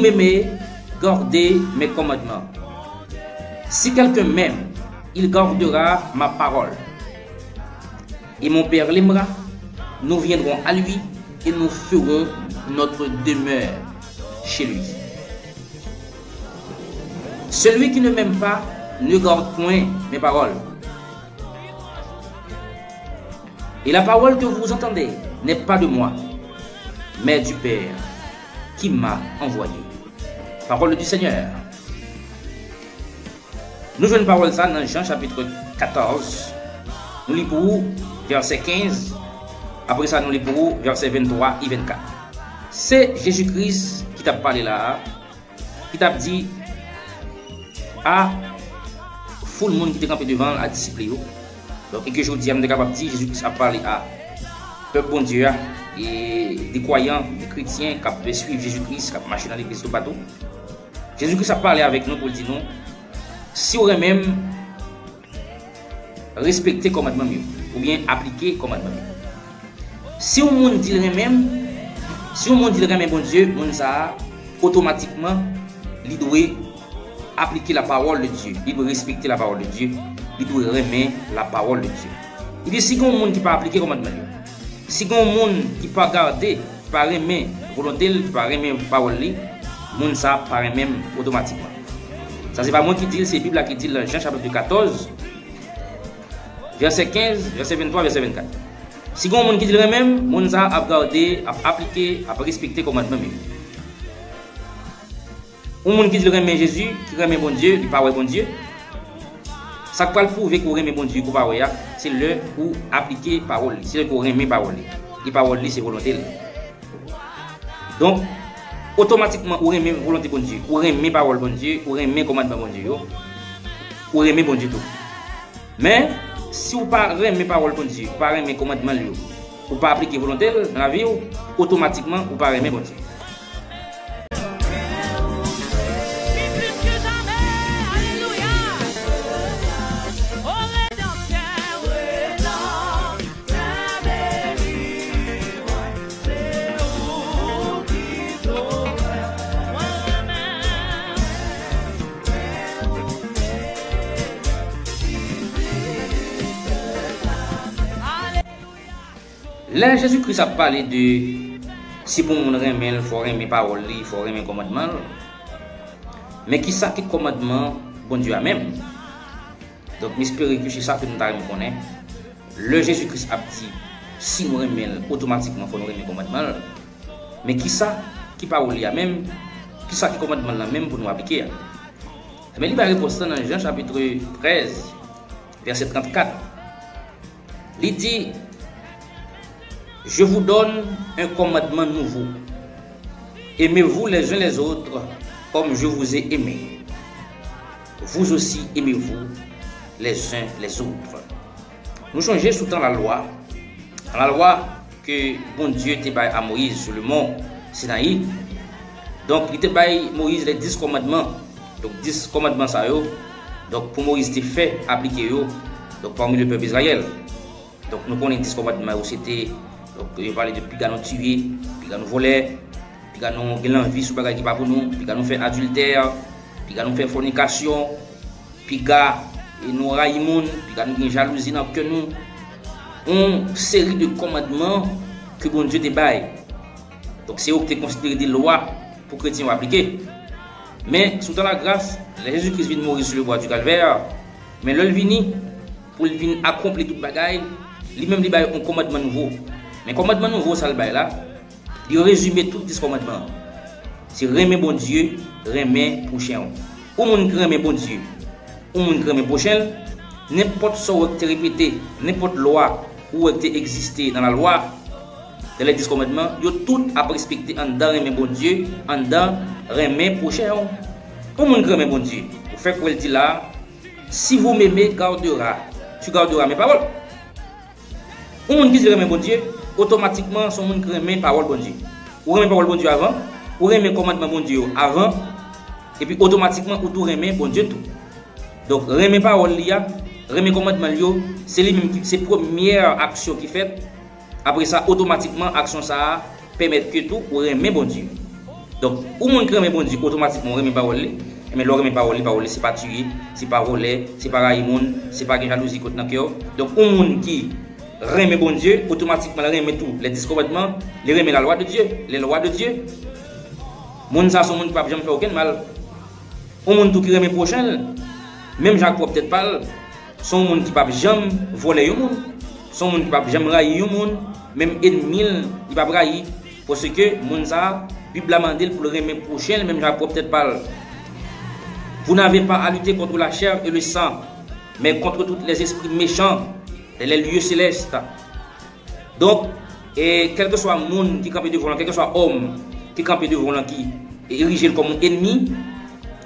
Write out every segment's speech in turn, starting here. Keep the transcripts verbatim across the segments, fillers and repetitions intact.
m'aimez, gardez mes commandements. Si quelqu'un m'aime, il gardera ma parole. Et mon Père l'aimera, nous viendrons à lui et nous ferons notre demeure chez lui. Celui qui ne m'aime pas ne garde point mes paroles. Et la parole que vous entendez n'est pas de moi, mais du Père qui m'a envoyé. Parole du Seigneur. Nou jwenn pawòl sa nan Jan chapit katòz. Nou li pou ou vèsè kenz. Apre sa, nou li pou ou vèsè venntwa e vennkat. Se Jezi Kris ki t ap pale la a, ki t ap di a foul moun ki te kanpe devan l, a disip li yo. Donk, e ke jodi a, m te kapab di, Jezi Kris ap pale a pèp Bondye a, e de kwayan, de kretyen k ap swiv Jezi Kris, k ap mache nan legliz toupatou. Jezi Kris ap pale avèk nou pou l di nou, si w renmen m, respekte kòmandman m yo, oubyen aplike kòmandman m yo. Si yon moun di l renmen m, si yon moun di l renmen Bondye, moun sa a, otomatikman, li dwe aplike la parole de Dieu, li dwe respekte la parole de Dieu, li dwe renmen la parole de Dieu. Li di, si gen yon moun ki pa aplike kòmandman yo, si gen yon moun ki pa gade, ki pa renmen volonte l, ki pa renmen pawòl li, moun sa a pa renmen m otomatikman. Sa se pa mwen ki di l, se Bib la ki di l nan Jan chapit katòz, vèsè kenz, vèsè venntwa, vèsè vennkat. Si gen yon moun ki di l renmen m, moun sa a ap gade, ap aplike, ap respekte kòmandman m yo. Yon moun ki di l renmen Jezi, ki renmen Bondye, li pa wè Bondye. Sa k pral pwouve ke w renmen Bondye, ke w pa wè a, se lè ou aplike pawòl li, se lè ke w renmen pawòl li. E pawòl li, se volonte l. Donk, otomatikman, ou renmen volonte Bondye, ou renmen pawòl Bondye, ou renmen kòmandman Bondye yo, ou renmen Bondye tou. Men, si w pa renmen pawòl Bondye, ou pa renmen kòmandman l yo, ou pa aplike volonte l nan lavi w, otomatikman, ou pa renmen Bondye. Lè Jezi Kris ap pale de si pou moun renmen l, fò renmen pawòl li, fò renmen kòmandman l. Men kisa ki kòmandman Bondye a menm? Donk, m espere ke se sa ke nou ta renmen konnen. Lè Jezi Kris ap di, si nou renmen l, otomatikman fò nou renmen kòmandman l. Men kisa ki pawòl li a menm? Kisa ki kòmandman l lan menm pou nou aplike a? Ebyen, li bay repons lan nan Jan chapit trèz, vèsè trannkat. Li di, je vous donne un commandement nouveau. Aimez-vous les uns les autres comme je vous ai aimé. Vous aussi aimez-vous les uns les autres. Nou chonje sou tan lalwa. Tan lalwa ke Bondye te bay a Moyiz sou le mont Sinayi. Donk, li te bay Moyiz les dix commandements. Donk, dis kòmandman sa yo, donk, pou Moyiz te fè aplike yo, donk, pami le pèp Izrayèl. Donk, nou konnen dis kòmandman yo, se te, donk, yo pale de piga nou tiye, piga nou vòlè, piga nou gen lanvi sou bagay ki pa pou nou, piga nou fè adiltè, piga nou fè fònikasyon, piga, e, nou rayi moun, piga nou gen jalouzi nan kè nou. Yon seri de kòmandman ke Bondye te bay. Donk, se yo ki te konsidere de lwa pou kretyen yo aplike. Men, sou tan lagras, lè Jezi Kris vin mouri sou le bwa di Kalvè, men lè l vini, pou l vin akonpli tout bagay, li menm li bay yon kòmandman nouvo. Men kòmandman nouvo sa l bay la, li rezime tout dis kòmandman an. Se renmen Bondye, renmen pwochen w. Yon moun ki renmen Bondye, yon moun ki renmen pwochen l, nenpòt sa w wè ki te repete, nenpòt lwa ou wè ki te egziste nan lalwa, dans les dix commandements, yo tout ap respekte anndan renmen Bondye, anndan renmen pwochen w. Yon moun ki renmen Bondye, ou fèk wè l di la, si vous m'aimez, gardera, tu garderas mes paroles. Yon moun ki di l renmen Bondye, otomatikman, se yon moun ki renmen pawòl Bondye. Ou renmen pawòl Bondye avan, ou renmen kòmandman Bondye yo avan, epi otomatikman, ou tou renmen Bondye tou. Donk, renmen pawòl li a, renmen kòmandman l yo, se li menm ki, se premyè aksyon ki fèt. Apre sa, otomatikman, aksyon sa a pèmèt ke tou ou renmen Bondye. Donk, yon moun ki renmen Bondye, otomatikman ou renmen pawòl li. Enben, lè w renmen pawòl li, pawòl li se pa tiye, se pa vòlè, se pa rayi moun, se pa gen jalouzi kot nan kè w. Donk, yon moun ki renmen Bondye, otomatikman l renmen tou les dix commandements, li renmen la loi de Dieu, les lois de Dieu. Moun sa se yon moun ki p ap janm fè okenn mal. Yon moun tou ki renmen pwochen l, menm jan ak pwòp tèt pa l, se yon moun ki p ap janm vòlè yon moun, se yon moun ki p ap janm rayi yon moun, menm ènmi l, li p ap rayi. Paske moun sa a, Bib la mande l pou l renmen pwochen l menm jan ak pwòp tèt pa l. Vous n'avez pas à lutter contre la chair et le sang, mais contre tous les esprits méchants dans les lieux célestes. Donk, e, kèlkeswa moun ki kanpe devan w lan, kèlkeswa òm ki kanpe devan w lan ki erije l kòm yon ènmi,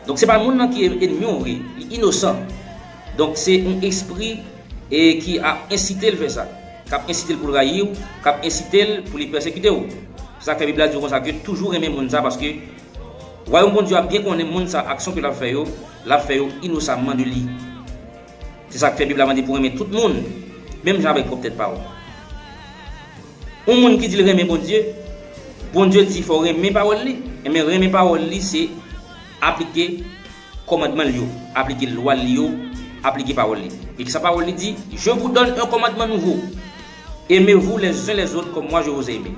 donk se pa moun nan ki ènmi w vre, li inosan. Donk se yon espri e ki ap ensite l fè sa, k ap ensite l pou l rayi w, k ap ensite l pou li pèsekite w. Se sa k fè Bib la di w konsa ke toujou renmen moun sa, paske Wayòm Bondye a byen konnen moun sa, aksyon ke l ap fè yo, l ap fè yo inosamman de li. Se sa k fè Bib la mande pou renmen tout moun, menm jan avèk pwòp tèt pa w. Yon moun ki di l renmen Bondye, Bondye di fò w renmen pawòl li. Enben, renmen pawòl li se aplike kòmandman l yo, aplike lwa l yo, aplike pawòl li. E kisa pawòl li di? Je vous donne un commandement nouveau. Aimez-vous les uns les autres comme moi je vous ai aimé.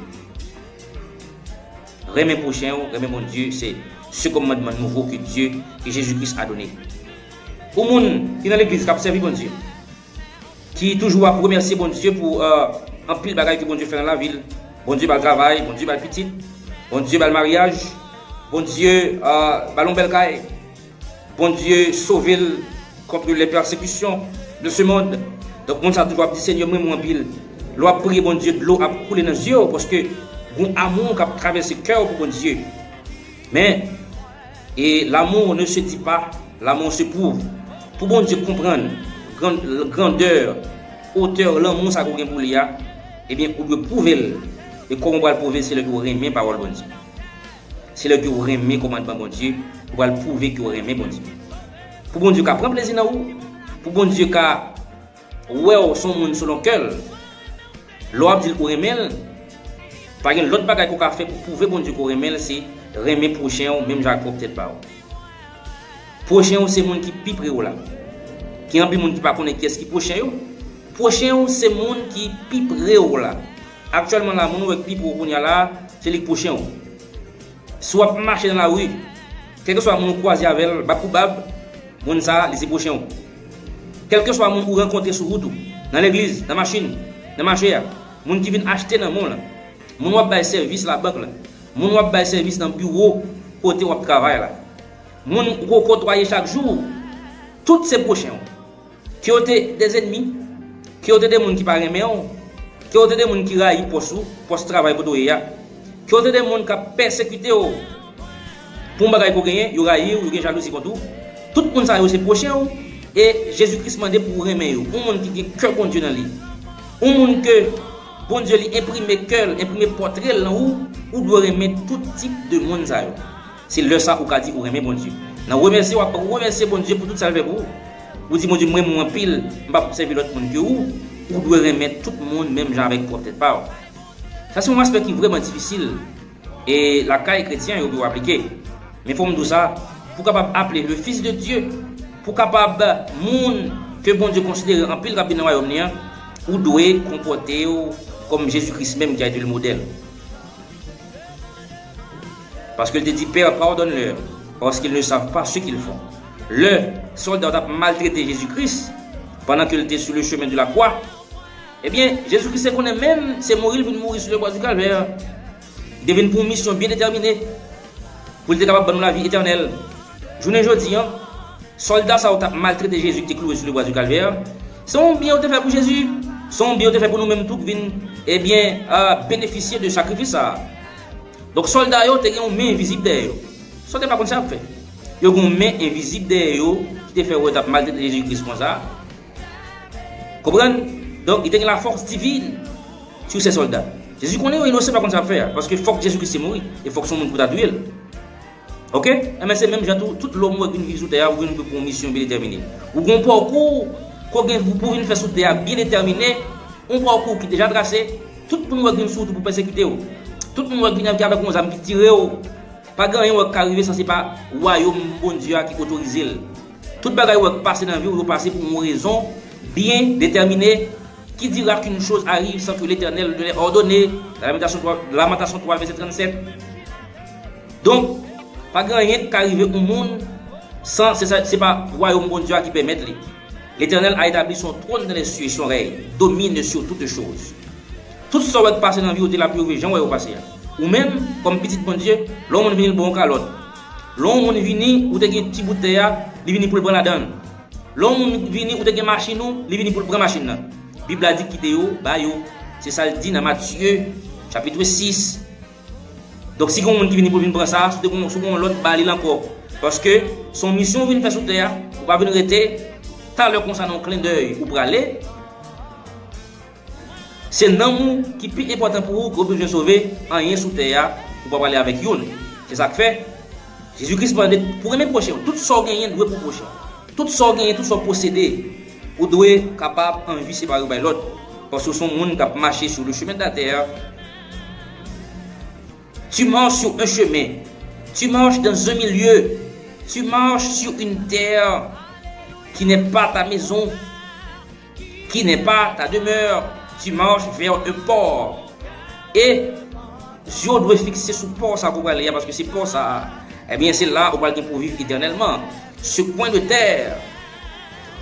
Renmen pwochen w, renmen Bondye, se ce commandement nouveau que Dieu, que Jésus-Christ a donné. Yon moun ki nan legliz k ap sèvi Bondye, ki toujou ap remèsye Bondye pou, euh, anpil bagay ke Bondye fè nan lavi l. Bondye ba l travay, Bondye ba l pitit, Bondye ba l maryaj, Bondye, euh, ba l yon bèl kay, Bondye sove l contre les persécutions de ce monde. Donk, moun sa toujou ap di, Senyè, m renmen w anpil. Lè w ap priye Bondye, dlo ap koule nan zye w, paske gon amou k ap travèse kè w pou Bondye. Men, e l'amour ne se dit pas, l'amour se prouve. Pou Bondye konprann gran, grandè, otè lanmou sa ke w gen pou li a, ebyen, ou dwe pwouve l. E kòman w pral pwouve l? Se lè ke w renmen pawòl Bondye. Se lè ke w renmen kòmandman Bondye, ou pral pwouve ke w renmen Bondye. Pou Bondye ka pran plezi nan ou, pou Bondye ka wè w se yon moun selon kè l, lè w ap di l ou renmen l, pa gen lòt bagay ke w ka fè pou pwouve Bondye ke w renmen l, se renmen pwochen w menm jan ak pwòp tèt pa w. Pwochen w se moun ki pi pre w la. Gen anpil moun ki pa konnen kiyès ki pwochen yo. Pwochen w se moun ki pi pre w la. Aktyèlman la, moun ou wè ki pi pre w kounye a la, se li k pwochen w. Si w ap mache nan lari, kèlkeswa moun ou kwaze avè l, bab pou bab, moun sa a, li se pwochen w. Kèlkeswa moun ou rankontre sou wout ou, nan legliz, nan machin, nan mache a, moun ki vin achte nan men w lan, moun w ap bay sèvis labank lan, moun w ap bay sèvis nan biwo kote w ap travay la, moun ou kotwaye chak jou, tout se pwochen w. Ke yo te de zènmi, ke yo te de moun ki pa renmen w, ke yo te de moun ki rayi pòs ou, pòs travay kote w ye a, ke yo te de moun k ap pèsekite w pou yon bagay ke w genyen, yo rayi w, yo gen jalouzi kont ou. Tout moun sa yo se pwochen w, e Jezi Kris mande pou w renmen yo. Yon moun ki gen kè Bondye nan li. Yon moun ke Bondye li enprime kè l, enprime pòtre l nan ou, ou dwe renmen tout tip de moun sa yo. Se lè sa ou ka di ou renmen Bondye. Nan remèsye, w ap remèsye Bondye pou tout sa l fè pou ou. Ou di, Bondye, m renmen w anpil, m p ap sèvi lòt moun ke ou. Ou dwe renmen tout moun menm jan avèk pwòp tèt pa w. Sa se yon aspè ki vrèman difisil e lakay kretyen yo pou yo aplike. Men fò m di w sa, pou w kapab aple le Fils de Dieu, pou w kapab moun ke Bondye konsidere anpil k ap vin nan wayòm li an, ou dwe konpòte w kòm Jezi Kris menm ki a ete le modèl. Paske l te di, Père, pardonne-leur, parce qu'ils ne savent pas ce qu'ils font. Lè sòlda yo t ap maltrete Jezi Kris, pandan ke l te sou le chemen de la croix, ebyen, Jezi Kris te konnen menm se mouri l vin mouri sou le bwa di Kalvè. Li te vin pou yon misyon byen detèmine, pou l te kapab ban nou lavi etènèl. Jounen jodi a, sòlda sa yo t ap maltrete Jezi ki te klouwe sou le bwa di Kalvè, se yon byen yo te fè pou Jezi, se yon byen yo te fè pou nou menm tou ki vin, ebyen, a, benefisye de sakrifis sa a. Donk, sòlda yo te gen yon men envizib dèyè yo. Sòlda yo pa konn sa y ap fè. Yo gen yon men envizib dèyè yo ki te fè yo t ap maltrete Jezi Kris konsa. Konprann? Donk, li te gen lafòs divin sou se sòlda. Jezi konnen yo inosan, pa konn sa y ap fè a, paske fòk Jezi Kris te mouri, e fòk se yon moun ki pou ta touye l. Oke? Enben, se menm jan tou, tout lòm ou wè k vin viv sou tè a, ou vin pou yon misyon byen detèmine. Ou gen yon pakou ke w gen pou, pou w vin fè sou tè a byen detèmine, yon pakou ki deja trase. Tout moun ou wè k vin sou wout ou pou pèsekite w. Tout moun ou wè k vin avèk yon zam ki tire w. Pa gen anyen w wè k ka rive san se pa wayòm Bondye a ki otorize l. Tout bagay w wè k pase nan vi w, yo pase pou yon rezon byen detèmine. Qui dira qu'une chose arrive sans que l'Éternel ne l'ait ordonné? Lamentations trois, Lamentations trois, verset trannsenk. Donk, pa gen anyen k ka rive yon moun san se, sa- se pa wayòm Bondye a ki pèmèt li. L'Éternel a établi son trône dans les cieux et son règne domine sur toutes choses. Tout sa w wè k pase nan vi w, te la pou yo viv jan w wè yo pase a. Ou menm, kòm pitit Bondye, lè yon moun vini l ba w yon kalòt. Lè yon moun vini, ou te gen ti bout tè a, li vini pou l pran ladan l. Lè yon moun vini, ou te gen machin ou, li vini pou l pran machin nan. Bib la di kite yo, ba yo. Se sa l di nan Matye, chapit sis. Donk, si gen yon moun ki vini pou l vin pran sa, si w te gon, si w gon lòt, ba li l ankò. Paske, se yon misyon w vin fè sou tè a, ou pa vin rete, talè konsa nan yon klendèy, ou prale. Se nanm ou ki pi enpòtan pou ou, ke w bezwen sove, anyen sou tè a, ou pa prale avèk youn. Se sa k fè, Jezi Kris mande pou renmen pwochen w. Tout sa w genyen dwe pou pwochen w. Tout sa w genyen, tout sa w posede, ou dwe kapab anvi separe w bay lòt. Paske w se yon moun k ap mache sou le chemen de la tè. Tu marches sur un chemin. Tu marches dans un milieu. Tu marches sur une terre qui n'est pas ta maison, qui n'est pas ta demeure. Tu marches vers un port. E zye w dwe fikse sou pò sa ke w prale a, paske se pò sa a, ebyen, se la ou pral gen pou viv etènèlman. Ce coin de terre,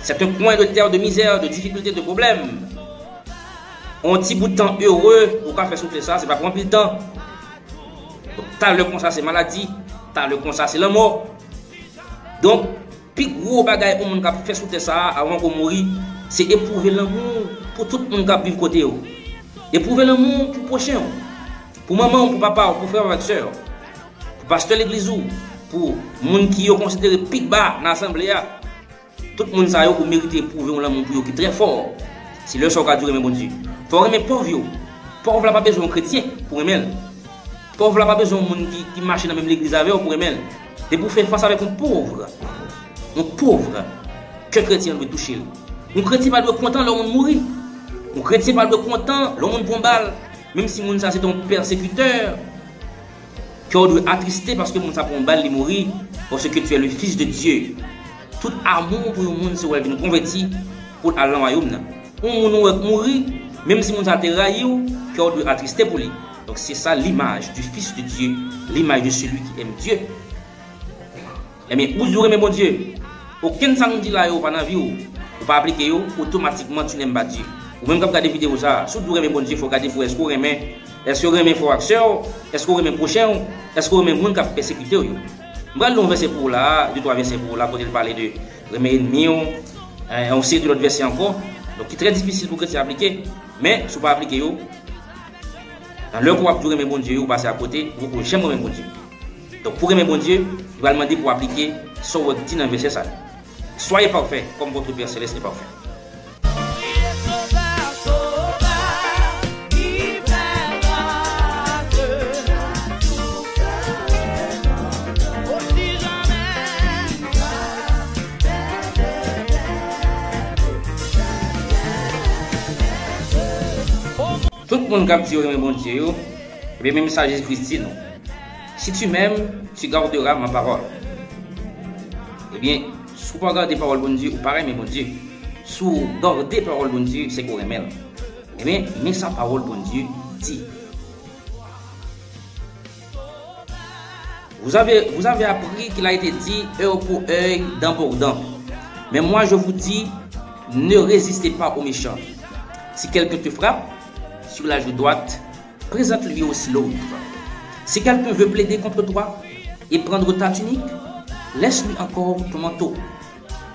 c'est un coin de terre de misère, de difficulté, de problème. On ti bout tan ere ou ka fè sou tè sa, se pa pou anpil tan. Donk, talè konsa se maladi, talè konsa se lanmò. Donk, pi gwo bagay yon moun k ap fè sou tè sa a, avan ke w mouri, se epwouve lanmou pou tout moun k ap viv kote w. Epwouve lanmou pou pwochen w, pou manman w, pou papa w, pou frè w avèk sè w, pou pastè legliz ou, pou moun ki yo konsidere pi ba nan asanble a. Tout moun sa yo, ou merite epwouve yon lanmou pou yo ki trè fò. Se lè sa w ka di w renmen Bondye. Fò w renmen pòv yo. Pòv la pa bezwen yon kretyen pou renmen l. Pòv la pa bezwen yon moun ki, ki mache nan menm legliz avè w pou renmen l. Depi w fè fas avèk yon pòv, yon pòv, kè kretyen an dwe touche l. Yon kretyen pa dwe kontan lè yon moun mouri. Yon kretyen pa dwe kontan lè yon moun pran bal, menm si moun sa se te yon pèsekitè. Kè w dwe atriste paske moun sa pran yon bal, li mouri, parce que tu es le fils de Dieu. Tout amou pou yon moun se wè l vin konvèti pou l al nan wayòm nan. Yon moun ou wè k mouri, menm si moun sa te rayi w, kè w dwe atriste pou li. Donk, se sa l'image du Fils de Dieu, l'image de celui qui aime Dieu. Ebyen, ou di w renmen Bondye. Okenn sa nou di la yo pa nan vi w, ou pa aplike yo, otomatikman tu n'aimes pas Dieu. Ou menm k ap gade videyo sa a, si w di w renmen Bondye, fò w gade pou èske w renmen, èske w renmen frè w ak sè w, èske w renmen pwochen w, èske w renmen moun k ap pèsekite w yo. M pral li yon vèsè pou ou la a, de twa vèsè pou ou la, kote l pale de renmen ènmi w, e, yon seri de lòt vèsè ankò, donk ki trè difisil pou kretyen aplike, men si w pa aplike yo, nan lè ke w ap di w renmen Bondye yo, ou pase akote, ou poko janm renmen Bondye. Donk, pou renmen Bondye, li pral mande pou w aplike sa w wè k di nan vèsè sa yo. Soyez parfaits, comme votre Père céleste est parfait. Tout moun k ap di yo renmen Bondye yo, ebyen, menm sa Jezi Kris di nou. Si tu m'aimes, tu garderas ma parole. Ebyen, si w pa gade pawòl Bondye, ou pa renmen Bondye. Si w gade pawòl Bondye, se ke w renmen l. Ebyen, men sa pawòl Bondye di. Vous avez, vous avez appris qu'il a été dit, œil pour œil, dent pour dent. Mais moi, je vous dis, ne résistez pas au méchant. Si quelqu'un te frappe sur la joue droite, présente-lui aussi l'autre. Si quelqu'un veut plaider contre toi et prendre ta tunique, laisse-lui encore ton manteau.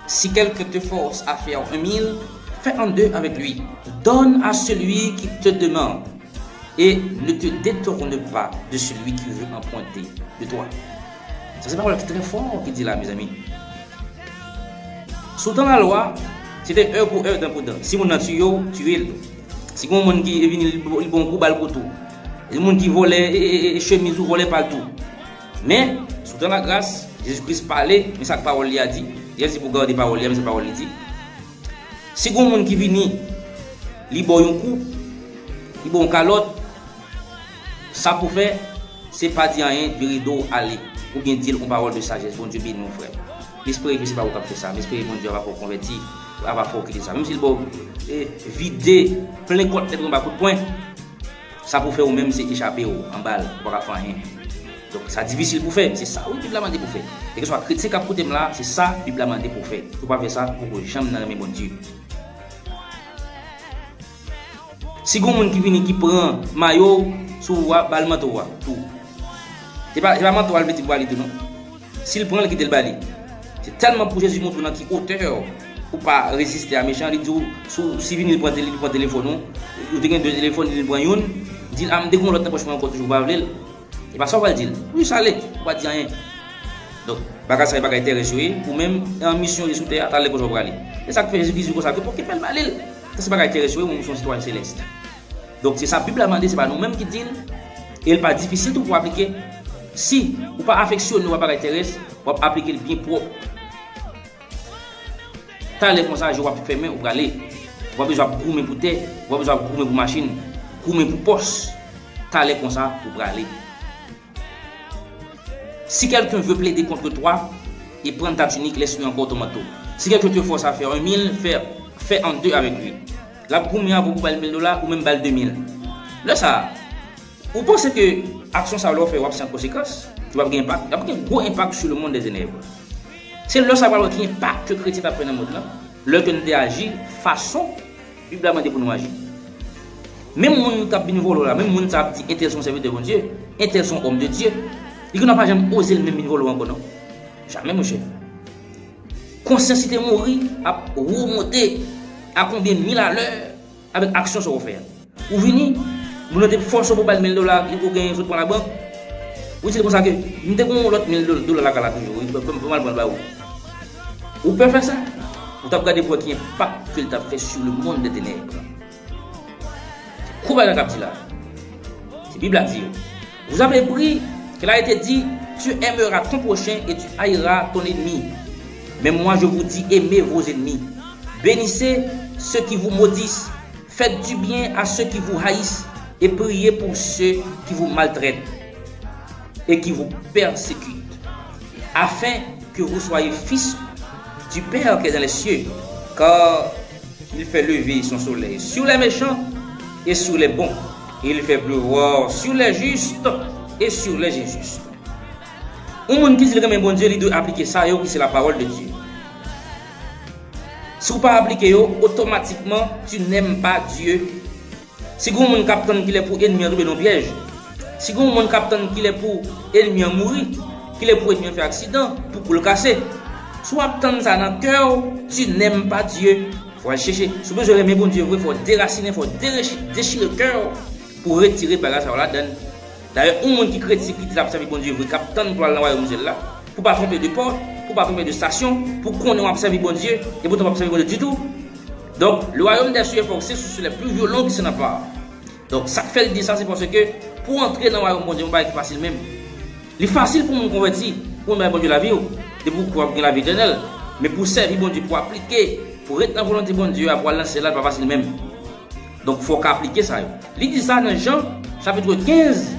Si quelqu'un te force à faire un mille, fais un deux avec lui. Donne à celui qui te demande et ne te détourne pas de celui qui veut emprunter de toi. Sa se pawòl ki trè fò ki di la, mezanmi. Sou tan lalwa, se te œil pour œil, dent pour dent. Si moun nan tiye w, tiye l tou. Si gen yon moun ki vini, li, li ba w yon kou, ba l kou tou. Si moun ki vòlè, e, e, e, chemiz ou, vòlè pa l tou. Men, sou tan lagras, Jezi Kris pale, men sa k pawòl li a di. Jezi pou gade pawòl li a, men sa pawòl li di. Si gen yon moun ki vini, li ba w yon kou, li ba w yon kalòt, sa pou fè, Se pa di anyen, vire do w ale, oubyen di l yon pawòl de sajès. Bondye beni w, frè m. M espere ke se pa ou k ap fè sa. M espere Bondye ap fè w konvèti, ap fè w kite sa. Menm si l ba w, e, vide, plen kòt nèt anba kout pwen, sa pou fè ou menm se echape w anba l, ou pa ka fè anyen. Donk, sa difisil pou fè, se sa wi Bib la mande pou fè. Kèlkeswa kretyen k ap koute m la, se sa Bib la mande pou fè. Si w pa fè sa, ou poko janm nan renmen Bondye. Si gon moun ki vini ki pran mayo w sou ou a, ba l manto w a tou. Se pa, se pa manto a l vle di pou ba li tou non. Si l pran l, kite l ba li. Se tèlman pou Jezi montre w nan ki otè ou pa reziste a mechan, li di w, si w, si vini l pran tele-, li pran telefòn ou, ou te gen de telefòn, li pran youn, di l, a, m te gen yon lòt nan pòch mwen ankò toujou, ou pa vle l. E pa sa w pral di l. Ou jis ale, ou pa di anyen. Donk, bagay sa yo bagay terès yo ye. Ou menm, e an misyon ou ye sou tè a, talè kote w prale. E sa k fè Jezi di konsa ke, oke, fè l ba li l. Sa se bagay terès yo ye, ou menm se yon sitwayen selès. Donk, se sa Bib la mande, se pa nou menm ki di l. E l pa difisil tou pou w aplike. Si ou pa afeksyone w a bagay terès, w ap aplike l byen pwòp. Talè konsa, je w ap fèmen, ou prale. Ou pa bezwen ap goumen pou tè, ou pa bezwen ap goumen pou machin, goumen pou pòs. Talè konsa, ou prale. Si quelqu'un veut plaider contre toi et prendre ta tunique, laisse-lui encore ton manteau. Si quelqu'un te force à faire un mille, fais, fais en deux avec lui. L ap goumen avè w pou ba l mil dola, ou menm ba l de mil. Lè sa a, ou panse ke aksyon sa yo lè w fè yo ap san konsekans, yo ap gen enpak, y ap gen gwo enpak sou le monde des ténèbres. Se lè sa pral wè ki enpak ke kretyen t ap fè nan mond lan, lè ke nou te aji fason Bib la mande pou nou aji. Menm moun k ap vin vòlò la, menm moun sa ap di entèl se yon sèvitè Bondye, entèl se yon òm de Dye, li konnen pa janm oze l menm vin vòlò ankò non. Jamè monchè. Konsyans li te mouri ap remonte a konbyen mil alè avèk aksyon sa w fè a. Ou vini, moun nan te fòse w pou ba l mil dola, ou genyen sot pran labank. Ou di l konsa ke, "M te gen yon lòt mil do-, dola lakay la toujou, wi, pou, pou, pou m al pran l ba ou." Ou pè fè sa? Ou t ap gade pou wè ki enpak ke l t ap fè sur le monde des ténèbres. Kou bagay k ap di la. Se Bib la di yo. Vous avez appris qu'il a été dit, tu aimeras ton prochain et tu haïras ton ennemi. Mais moi, je vous dis, aimez vos ennemis. Bénissez ceux qui vous maudissent. Faites du bien à ceux qui vous haïssent et priez pour ceux qui vous maltraitent et qui vous persécutent, afin que vous soyez fils du Père qui est dans les cieux, car il fait lever son soleil sur les méchants et sur les bons, et il fait pleuvoir sur les justes et sur les injustes. Yon moun ki di l renmen Bondye, li dwe aplike sa yo ki se la parole de Dieu. Si w pa aplike yo, otomatikman, tu n'aimes pas Dieu. Si gen yon moun k ap tann kilè pou ènmi an tonbe nan yon pyèj, si gen yon moun k ap tann kilè pou ènmi an mouri, kilè pou ènmi an fè aksidan, pou kou l kase, si w ap tann sa nan kè w, tu n'aimes pas Dieu. Fò w al chèche. Si w bezwen renmen Bondye vre, fò w derasinen, fò w derechi-, dechire kè w pou w retire bagay sa yo ladan l. Dayè, yon moun ki kretyen, ki di l ap sèvi Bondye vre, k ap tann pou l al nan wayòm syèl la, pou pa twonpe de pòt, pou pa twonpe de estasyon, pou konnen w ap sèvi Bondye, epoutan w p ap sèvi Bondye ditou. Donk, le royaume des cieux est forcé sur les plus violents qui s'en emparent. Donk, sa k fè l di sa, se paske pou w antre nan wayòm Bondye, yon bagay ki fasil menm. Li fasil pou moun konvèti, pou moun bay Bondye lavi w, depi w kwè w ap gen lavi etènèl. Men pou w sèvi Bondye, pou w aplike, pou w ret nan volonte Bondye a, pou w al nan syèl la, li pa fasil menm. Donk, fò w ka aplike sa yo. Li di sa nan Jan, chapitre quinze,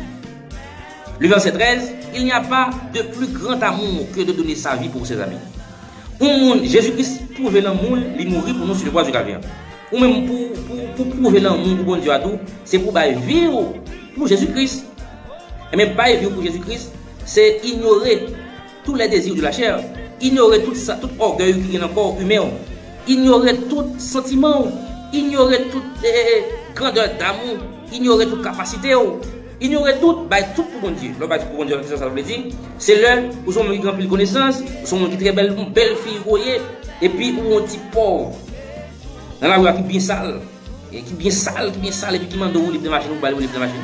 le verset treize, il n'y a pas de plus grand amour que de donner sa vie pour ses amis. Yon moun, Jezi Kris pwouve lanmou l, li mouri pou nou sou le bois du Calvaire. Ou menm pou, pou, pou pwouve lanmou pou Bondye a tou, se pou bay vi w pou Jezi Kris. Ebyen, bay vi w pou Jezi Kris, se inyore tous les désirs de la chair, inyore tout sa, tout ògèy ki gen nan kò imen w, inyore tout santiman w, inyore tout, eh, eh, grandè dam ou, inyore tout kapasite w, inyore tout, bay tout pou Bondye. Lè w bay tout pou Bondye, sa sa vle di? Se lè ou se yon moun ki gen anpil konesans, ou se yon moun ki trè bèl, yon bèl fi ou ye, epi ou yon ti pòv nan lari a ki byen sal, e ki byen sal, ki byen sal, epi ki mande w woulib nan machin, ou ba l woulib nan machin.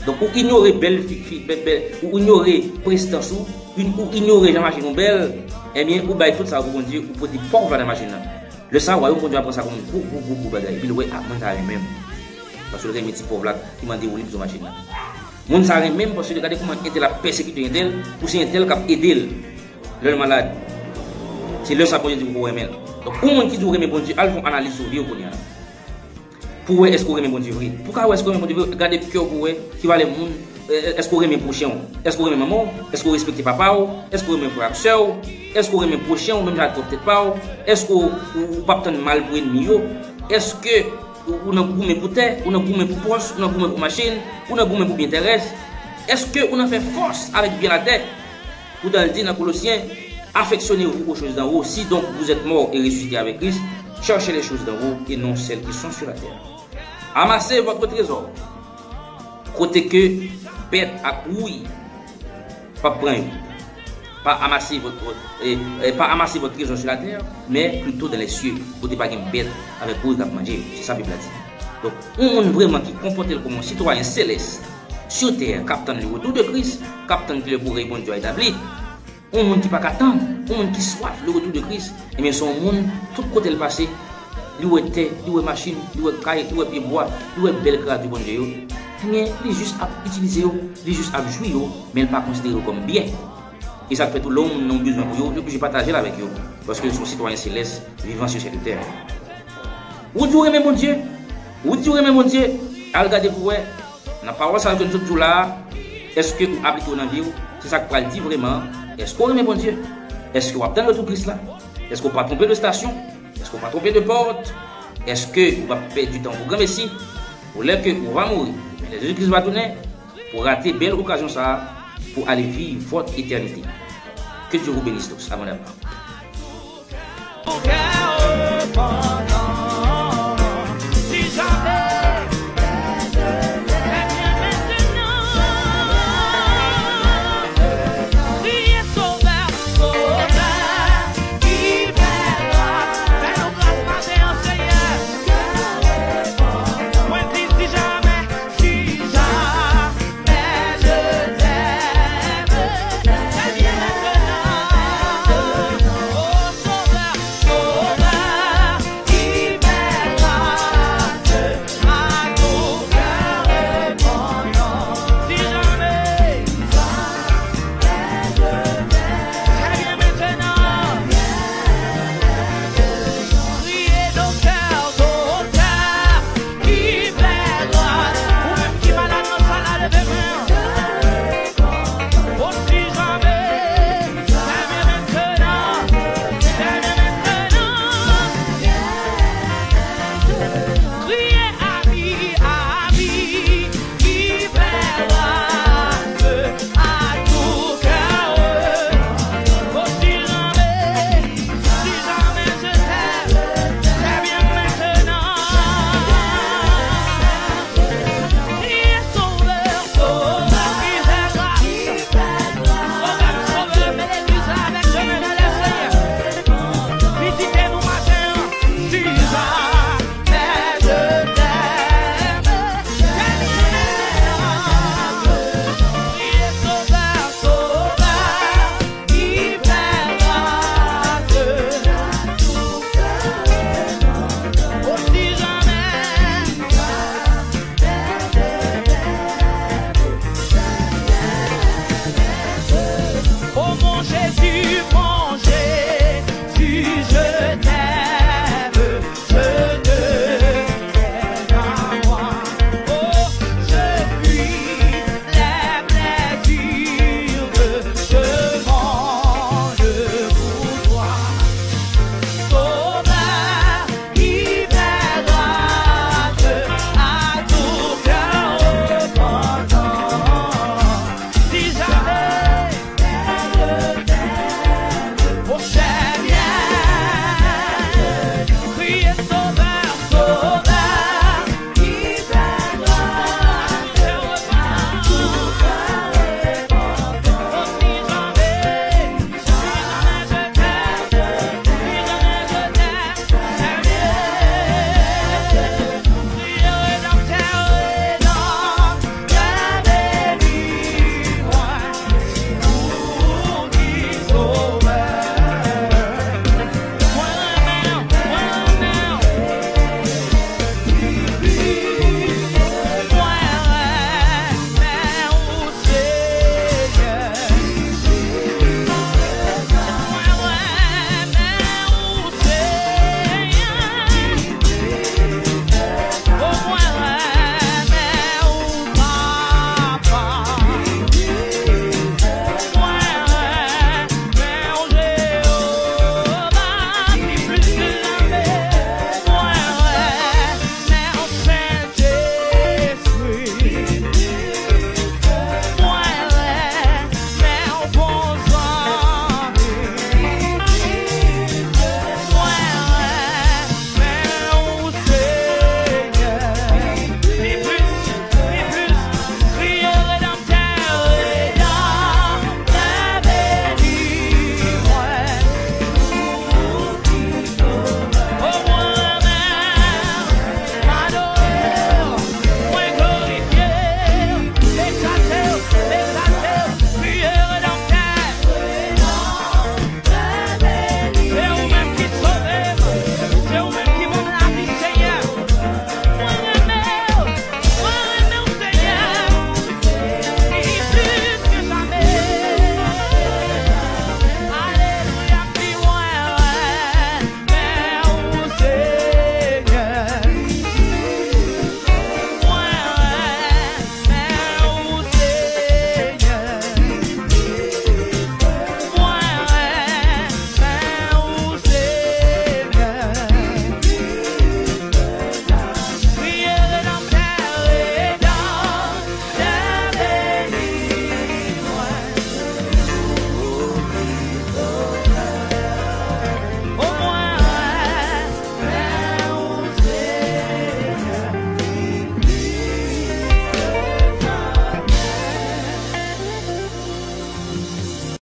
Donk, ou inyore bèl fi, fi, bèl, bèl, ou inyore prestans ou, in-, ou inyore jan machin ou bèl, ebyen, ou bay tout sa pou Bondye, ou pote pòv la nan machin nan. Lè sa, wayòm Bondye a pran sa kòm gwo, gwo, gwo, gwo bagay. Epi l wè, a, moun sa renmen m. Paske l renmen ti pòv la ki mande woulib sou machin nan. Moun sa renmen m paske gade kòman entèl ap pèsekite entèl, pou se entèl k ap ede l lè l malad. Se lè sa Bondye di pou w renmen l. Donk, yon moun ki di w renmen Bondye, al fè yon analiz sou vi w kounye a. Pou w wè èske w renmen Bondye vre. Pou w ka wè èske w renmen Bondye vre, gade kè w pou w wè ki valè moun, Èske w renmen pwochen w? Èske w renmen manman w? Èske w respekte papa w? Èske w renmen frè ak sè w? Èske w renmen pwochen w menm jan ak pwòp tèt pa w? Èske w, w, w p ap tann mal pou ènmi yo? Èske ou, ou nan goumen pou tè? Ou nan goumen pou pòs? Ou nan goumen pou machin? Ou nan goumen pou byen terès? Èske ou nan fè fòs avèk byen latè? Poutan l di nan Kolosyen, affectionnez-vous aux choses d'en haut, si donc vous êtes morts et ressuscités avec Christ, cherchez les choses d'en haut et non celles qui sont sur la terre. Amassez votre trésor. Kote ke bèt ak wouy p ap pran yo. Pas amasser votre, eh, eh, pas amasser votre trésor sur la terre, mais plutôt dans les cieux, kote pa gen bèt avèk wouy k ap manje yo. Se sa Bib la di. Donk, yon moun vrèman ki konpòte l kòm yon sitwayen selès sou tè k ap tann le retour de Christ, k ap tann ke le progrès Bondye a etabli, yon moun ki pa ka tann, yon moun ki swaf le retour de Christ, ebyen, se yon moun, tout kote l pase, li wè tè, li wè machin, li wè kay, li wè pye bwa, li wè bèl kreyati Bondye yo. Ebyen, li jis ap itilize yo, li jis ap jwi yo, men l pa konsidere yo kòm byen. E sa k fè tou, lè yon moun nan yon bezwen pou yo, li oblije pataje l avèk yo, paske yo se yon sitwayen selès, vivan sou sèt tè. Ou di w renmen Bondye? Ou di w renmen Bondye? Al gade pou wè, nan pawòl sa yo ke nou sot di w la a, èske ou aplike yo nan vi w? Se sa k pral di vrèman, èske w renmen Bondye? Èske w ap tann retou Kris la? Èske w pa twonpe de estasyon? Èske w pa twonpe de pòt? Èske ou pa pèdi tan pou granmesi? Pou lè ke ou va mouri, men lè Jezi Kris va tounen, pou rate bèl okazyon sa a, pou ale viv vòt etènite. Que Dieu vous bénisse tous abondamment.